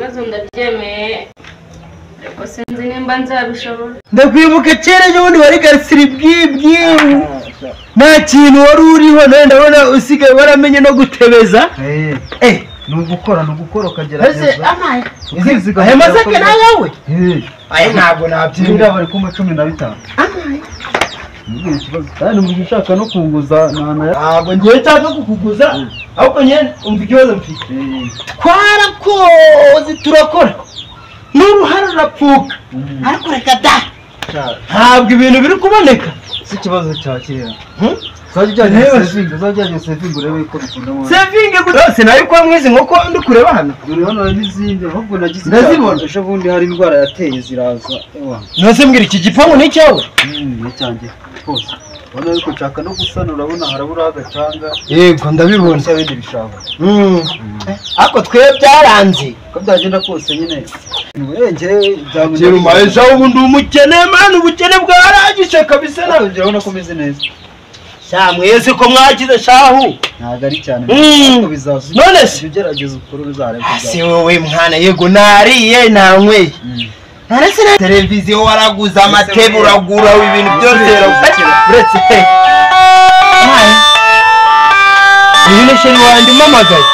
Kibazo ndabyemeye ariko sinzi nimba nzabishobora. Ndakwibuka kera ejo bundi wari garsiri bwibwi nta kintu wari uriho, none ndabona usigaye waramenye no gutebeza. Ni ugukora, ni ugukora ukagerageza. Aya masaka ni ayawe? Aya ntabwo nabyemera. Bari kumpa 15. Kandi umuntu ushaka no kunguza ntabwo ngiye nshaka kukuguza, ahubwo nyine umva ikibazo mfite. Twarakoze turakora n'uruhare rurapfuka, ariko reka da ntabwo ibintu biri kuboneka. Si ikibazo cya kera. Uzajya ujyanye sevingi urebe ko bikunda. Sevingi gusa nayo kwa mwizi nkoko ndi kureba hano. Dore hano hari n'izindi ahubwo nagize ndazibona. Ejo bundi hari indwara yateye ziraza. Nose mbwira iki gipangu ni cyawe? Ni cyanjye rwose. Ubona yuko nshaka no gusana, urabona harabura agacanga. Yego ndabibona. Ibindi bishaka. Ariko twe byaranze. Ko byagenda kose nyine. Nge ubu ndi umukene man, ubukene bwarangije kabisa. Urabona ko meze neza. Sha mwese ko mwakize shahu. Ntabwo ari cyane ariko bizaza. None se ugerageza ukuru bizareba. Si wowe mwana, yego nariye nanyweye. None se televiziyo waraguza, amatebe uragura, ibintu byose uretse. Uyu ni sheri wanjye umpamagaye.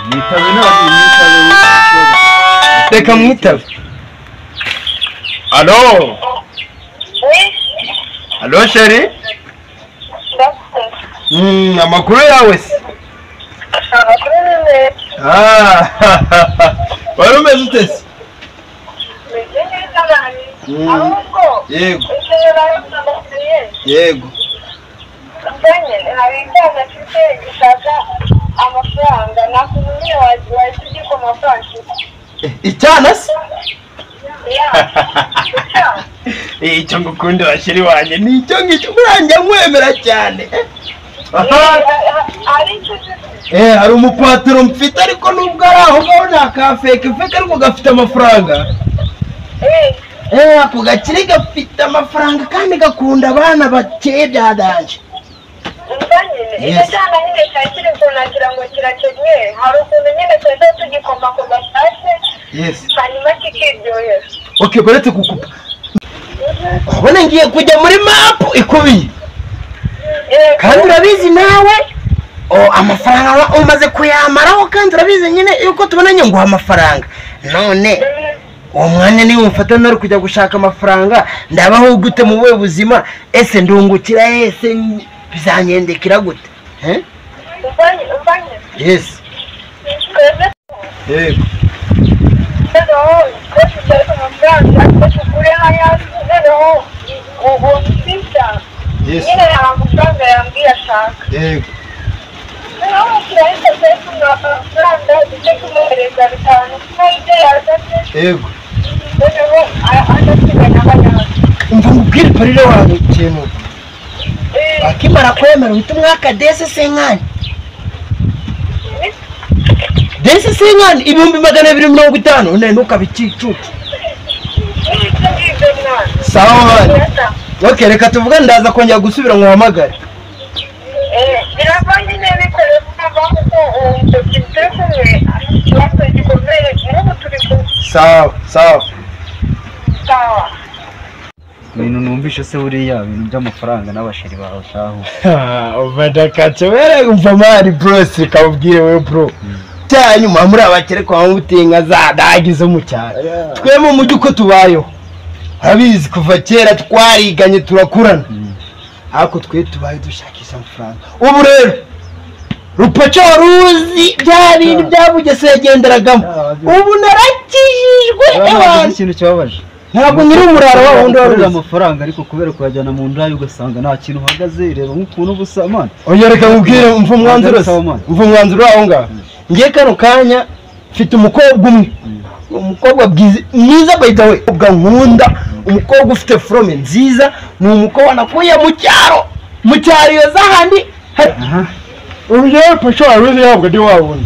Mwitabe ntabwo mwitabe. Reka mwitabe. Allo? Allo sheri? Amakuru yawe se? Amakuru ni meza. Wari umeze ute se? Meze neza bani. Ahubwo yego. Ikintu nari yego. Mbanye hari icyana mfite gishaka amafaranga, nakuntu nyine wahita ugikoma amafaranga. Icyana se? Ya. Icyo ngukunda bashiri wanjye ni icyo ngicyo, buranjye nkwemera cyane. Hari umupatiro mfite ariko nubwo ari aho ngaho nta kafeke feke ariko gafite amafaranga. Ako gakire gafite amafaranga kandi gakunda abana bakeye byadanje. Icyo cyana nyine cyari kiri kunagira ngo kirakennye, hari ukuntu nyine twahita tugikoma ku gasashe hanyuma kikiryohera. Okay, baretse kukupa. Ubona ngiye kujya muri mapu ikubiye. Kandi urabizi nawe amafaranga umaze kuyamaraho, kandi urabizi nyine yuko tubonanye nguha amafaranga. None uwo mwanya niba umfata nari kujya gushaka amafaranga, ndabaho gute mu buhe buzima? Ese ndungukira ese bizanyendekera gute? Yes. Yego. Nyine hari amafaranga yambwiye ashaka. Yego. Noneho kirahita tumuha amafaranga duce tumuhereza 5 kuko ibyo yasabye. Yego. Noneho adasigana abanyanga. Umva nkubwire parire wanyu ikintu. Akimara kwemera uhita umwaka dese senkani. Dese senkani 250,000 none ntukabe ikicucu. Sawa. Okay, reka tuvugane ndaza kongera gusubira nkuhamagare. Birava nyine bikorewe kuko turi kumwe ikibazo gikomeye n'ubu turi kumwe. Sawa, sawa. Sawa. Ibintu numvishe se buriya ibintu by'amafaranga n'abasheri bawe shahu. Umva wera umva mari bro, sikabubwire we bro. Cyanyuma muri abakere kwa mutinga za dagize mu cyaro. Twe mu mujyi uko tubayeho. Abizi kuva kera twariganye turakurana. Ariko twe tubaye dushakisha amafaranga. Ubu rero rupaca waruzi bya bintu byabugese yagenderagamo. Ubu narakijijwe abantu. Ikintu cyababaje. Ntabwo nyiri umuraro wa wundi waruzi amafaranga ariko kubera kuyajyana mu ndayo ugasanga nta kintu uhagaze. Reba nk'ukuntu busa man. Oya reka nkubwire umva umwanzuro. Umva umwanzuro aho ngaho. Ngiye kano kanya mfite umukobwa umwe. Umukobwa mwiza by the way, umukobwa nkunda, umukobwa ufite forme nziza, ni umukobwa nakuye mu cyaro, mu cyaro iyo zahandi. Urugero pasho waruzi ntabwo ndi wabona.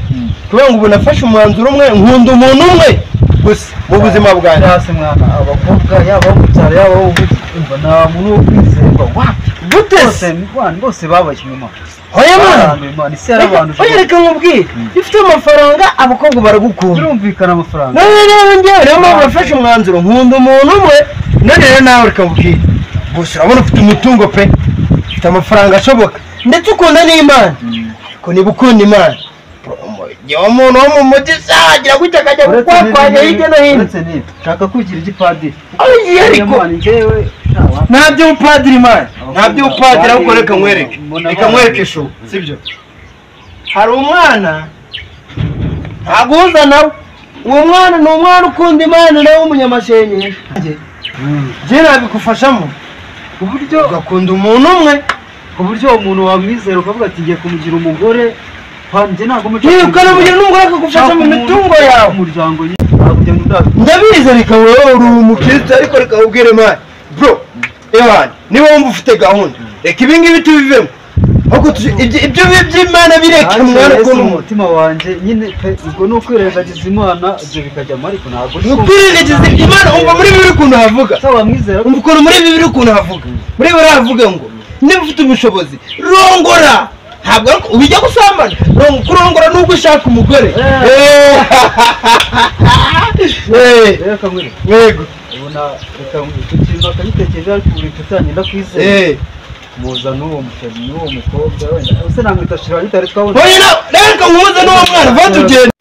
Kubera ngo ubu nafashe umwanzuro umwe, nkunda umuntu umwe gusa mu buzima bwanjye. Hasi mwana, abakobwa yaba mu cyaro yaba mu mujyi, umva nta muntu wo kwizerwa. Wapi? Gute se? Bose babaye inyuma. Oya mwana, isi yarabantu. Oya reka nkubwire, ifite amafaranga abakobwa baragukunda. Birumvikana amafaranga. None rero njyewe niyo mpamvu nafashe umwanzuro nkunda umuntu umwe. None rero nawe reka nkubwire, gusa urabona ufite umutungo pe, ufite amafaranga ashoboka ndetse ukunda n'Imana. Ariko niba ukunda Imana, umuntu wo mu mujyi agira gutya akajya gukwakwanya hirya no hino. Nshaka kwigira igipadiri. Ariko nta by'ubupadiri mani, nta by'ubupadiri, ahubwo reka nkwereke, reka nkwereke ishu, sibyo? Hari umwana ntaguhuza nawe, uwo mwana ni umwana ukunda Imana nawe w'umunyamashengesho. Njye nabigufashamo ku buryo ugakunda umuntu umwe, ku buryo uwo muntu wamwizera ukavuga ati ngiye kumugira umugore. Ukanamugira n'umugore akagufasha mu mitungo yawe. Ndabizi reka wowe uri umukristo, ariko reka ubwire mani bro, ewana niba wumva ufite gahunda reka ibi ngibi tubivemo, ahubwo ibyo by'Imana bireke mwana ukunda umuntu. Umutima wanjye nyine ubwo ni ukwirengagiza Imana, ibyo bikajyamo, ariko ntabwo ni ukwirengagiza Imana. Umva muri Bibiliya ukuntu havuga, umva ukuntu muri Bibiliya ukuntu havuga, muri Bibiliya havuga ngo niba ufite ubushobozi rongora. Ntabwo ubijya gusambana, kurongora nubwo ushaka umugore. Yego ubona reka ikintu akagitekereje, ariko buri nshuti yanjye ndakwizeye muza n'uwo mushazi n'uwo mukobwa wenda ese namwita Shira bitari twabona. Oya reka nkuze n'uwo mwana va tugende.